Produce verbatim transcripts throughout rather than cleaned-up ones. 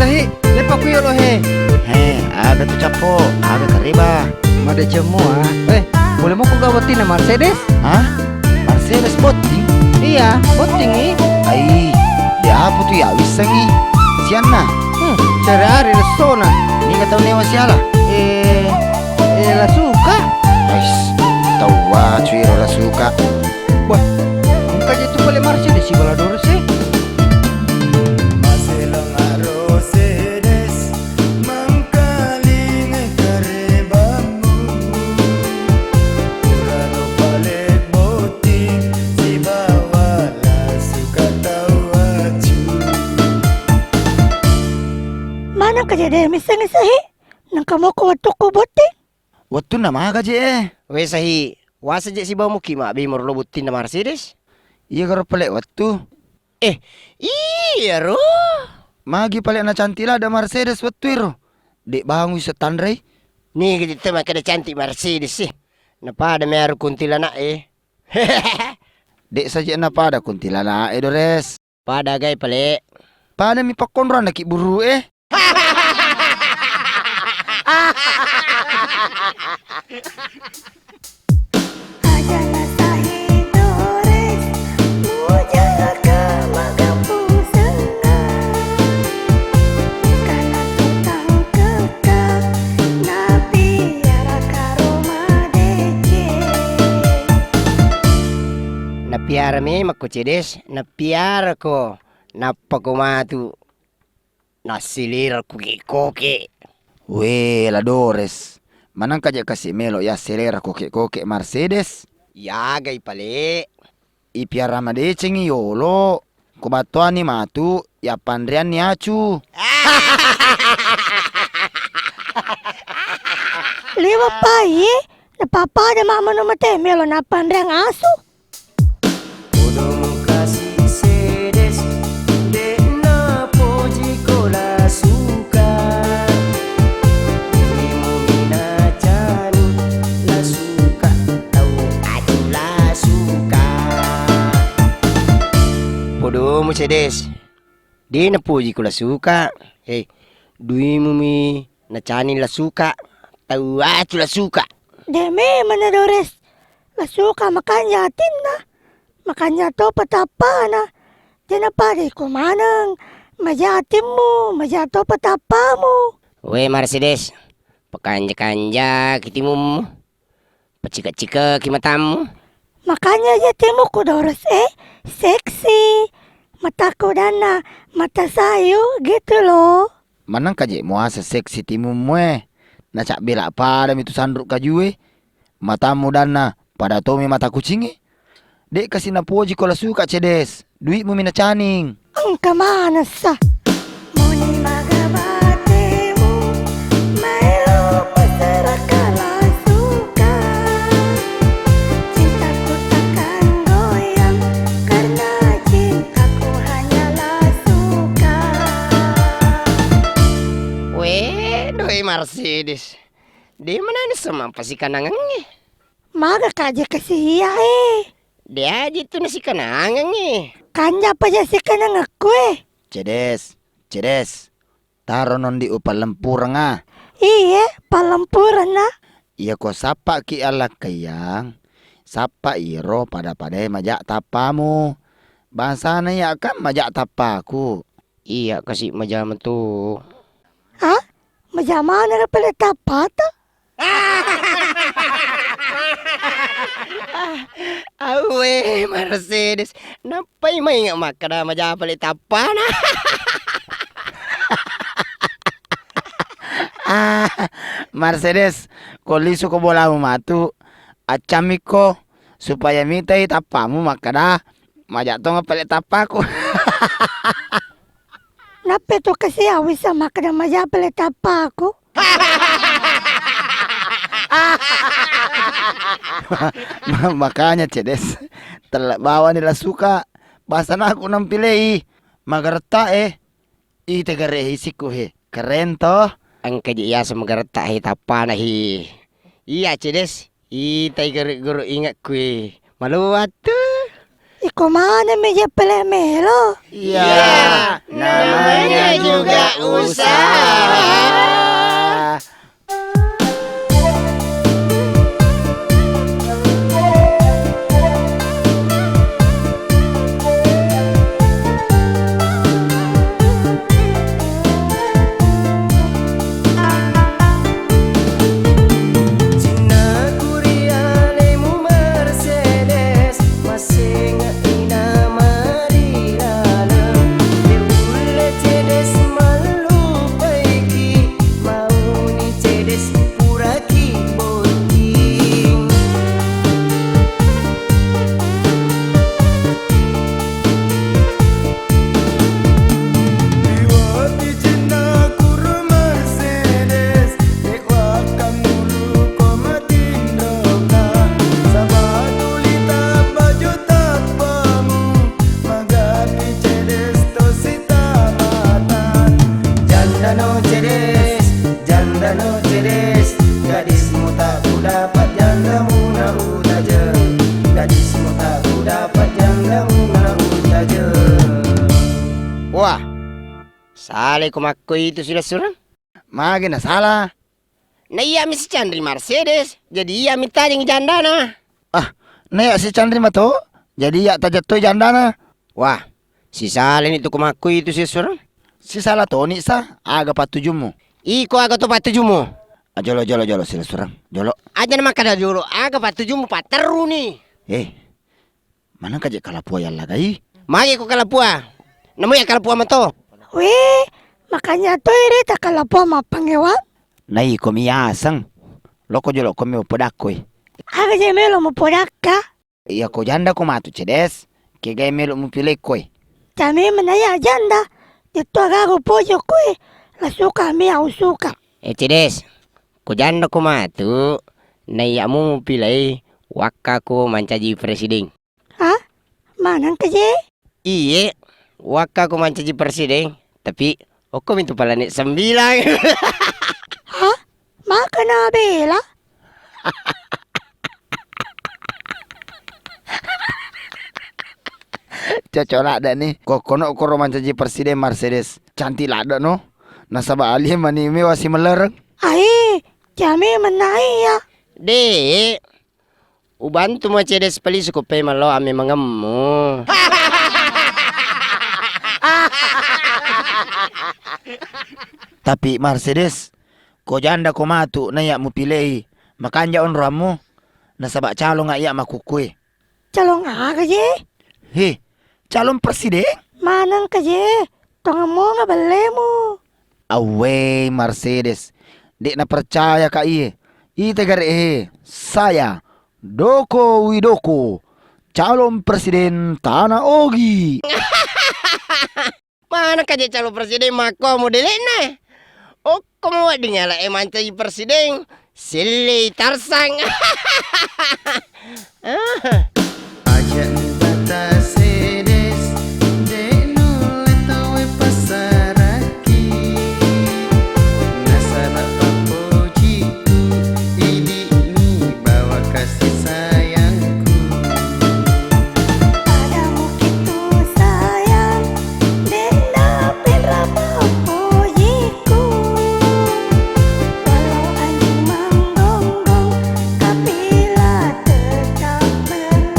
Tahi, lepa ku yolo he. He, aga tu cappo, aga kareba. Madeceng mua. Eh, boleh moko ga bottinna Mercedes? Hah? Mercedes botting? Iya, botting i. Ai, de apa tu ya wissengi. Sianna? Hmm, cari ari lessona. Niga tau newa siala? Eh, eh, la suka. Ais, tau wacu iro la suka. Wah, engka je tu pale Mercedes si bala doro se. Maseleng aro sedes, mangkalingai karebammu. Purano pale botting, sibawa la suka tau wacu. Maneng ka je de misseng isahi, nengka moko wettukku botting. Wettunna maga je e? We sahi, wasa je sibawa muki mabbi morlo bottinna Mercedes? Iya garo pale wettu. Eh, iyaro. Magi pale na cantik lada Mercedes wettu iro? Dek bangu iso tanrei. Ni gede te makkeda cantik Mercedes sih. Napada mearu kuntilanak e. Dek saja napada kuntilanak e Dores. Pada gai pale. Pada mi pakkonronna ki buru e. Aja nasahi Dores, mujaraka magapu senna. Kana tutang keka, napiara karo madeceng. Napiara memang ko Cedes, napiara ko, nappa ko matu. Nassilerang koke-koke. We, La Dores, manengka je kasi melo yasselera koke-koke Mercedes? Yagai pale. Ipiara madecengi yolo, ko battoani matu, yappanreanni acu. Liwe' pai, napappada mammanu mate melo nappanreang asu. Podo mukasi sedes, de'na pojiko la suka. Rimumi nacani la suka, tau aju la suka. Podomu sedes, de'na pojiko la suka. Eh, duimumi nacani la suka, tau aju la suka. De memang na Dores. La suka makanja atinna, makanja topa tappana. Jana pada iko maneng, maja atimmu, maja topa tappamu. We Mercedes, pakanja-kanja ki timummu, pacika-cika ki matammu. Makanya aja timukku Dores e, seksi. Mataku danna mata sayu gitu loh. Manengka je muasa seksi timummu e. Nacabbela pada mitu sanru kajue. Matammu danna pada tomi mata kucingnge. De'kasi napojiko la suka Cedes. Duitmu mi nacaning. Engka manessa. Moni maga batemu, maelo passeraka la suka. Cintaku takkan goyang, karena cintaku hanyalah suka. We, doi Mercedes. De manani semampa sikanangengnge. Maga kaje kasi iya e. De aji tu nasikanangengnge. Kanja paja sikanangekku e. Cedes, Cedes. Taro nondi upallempurenga. Iye, pallempurenna. Iya ko sappa ki allakkaiang, sappa iro pada-padae maja tappamu. Bangsana iya kan maja tappaku. Iya kasi maja metu. Ah, maja maneng pale tappata? Awe, Mercedes, nappai mainga makkeda maja pale tappana. Ah, Mercedes, ko lisu ko bolamu matu, accammi ko supaya mitai tappamu makkeda maja tong pale tappaku. Nappa tu kasi awisa makkeda maja pale tappaku. Ma-, makanya Cedes, tella bawani la suka. Basana aku nampilei. Magaretta e. Ite gare hisikku he. Keren toh. Engka je yaseng magaretta he tappana he. Iya Cedes. Itai guru-guru ingekku e. Maluwattu. Iko maneng meja pele melo. Iya, namanya juga usaha. Cinnaku ri alemu Mercedes, masenge'na mari laleng. De ulle cedes mallupaiki, mauni cedes puraki botting. Liwati cinnaku ro Mercedes, de wakkammulu ko matinroka. Saba tuli tappa jo tappamu, magapi cedes tosi tamata. Jandano cedes, jandano cedes, gadismu tak kudapat, jandamu na utajeng. Gadismu tak kudapat, jandamu na utajeng. Wah, salai ko makkoi itu silessureng? Magi nasala? Na iya mi sicanri Mercedes, jadi iya mi tajeng jandana. Ah, na iya sicanri mato, jadi iya tajettoi jandana. Wah, sisalani tu ko makkoi itu silessureng? Sisala toni sa, aga pattujummu? Iko aga to pattujummu? Ah, jolo, jolo, jolo, silessureng, jolo. Aja na makkada jolo, aga pattujummu, patterruni. Eh, manengka je kalapua yallagai? Magi ko kalapua? Namu ya kalapua mato? Weh, makanya to ere ta kalapua mappangewang. Na iko mi yaseng. Loko jolo ko mi upodakkoi. Aga je melo mupodakka? Iya ko janda ko matu cedes, kegai melo mupilei koe? Came menaya janda, detto agaga pojo koe, la suka mi au suka. Eh cedes, ko janda ko matu, naiya mu mupilei wakka ko mancaji presiden. Hah? Manengka je? Iye, wakka ko mancaji presiden, tapi okko mi tu planet sembilan. Hah? Maka na bela? Cocok ladde ni. Ko kono koro mancaji presiden Mercedes. Cantik ladde no. Nasaba alie mani mewa si melereng. Ai, jame menai ya. De, ubantu mo cedes peli suku pe malo ame mengemmu. Tapi Mercedes, ko janda ko matu na iya mupilei, makanja onroammu, nasaba calonga iya makukkue. Calong aga je? He, calon presiden? Manengka je, tongemmonga bellemu. Awwe, Mercedes, dek na percaya ka iye. Ite gare he, saya, Doko Widoko, calon presiden Tana Ogi. Manengka je calon presiden makko modelekna. Okko mo wedding ala e mancaji presiden, sellei tarsang. Aja entah ta sedes, de nulle tauwe pasaraki. Nasaba pappoji Idi'ni bawa kasih sayangku. Padamu kitu sayang, denda penrapa pojiku. Walau angin menggonggong, tapi la tetap ber-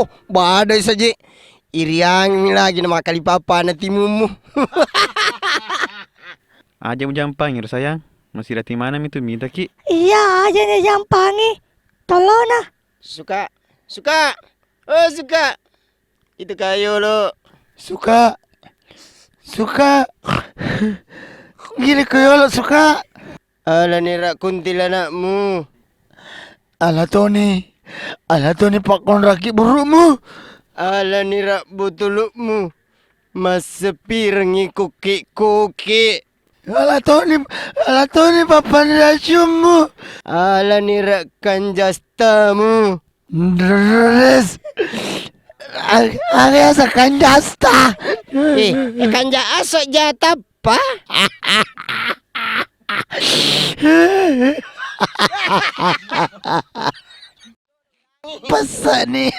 Oh, badai saje. Iriangmi lagi na makkali papa na timummu. Aja mujampangi ro sayang. Masirati manami tu mitaki. Iya, aja ni jampangi. Tolona. Suka, suka. Oh, suka. Itu kayolo. Suka. Suka. Gini kayolo suka. Alani ra kuntilanakmu. Ala toni. Ala toni pakkonraki burukmu. Alani ra butulukmu. Massepirengngi kuki-kuki. Ala toni, ala toni papan racummu. Alani ra kanjastamu. Ndres. Ag-, aga asa kanjasta. Eh, eh, kanja aso jatappa? Pessani.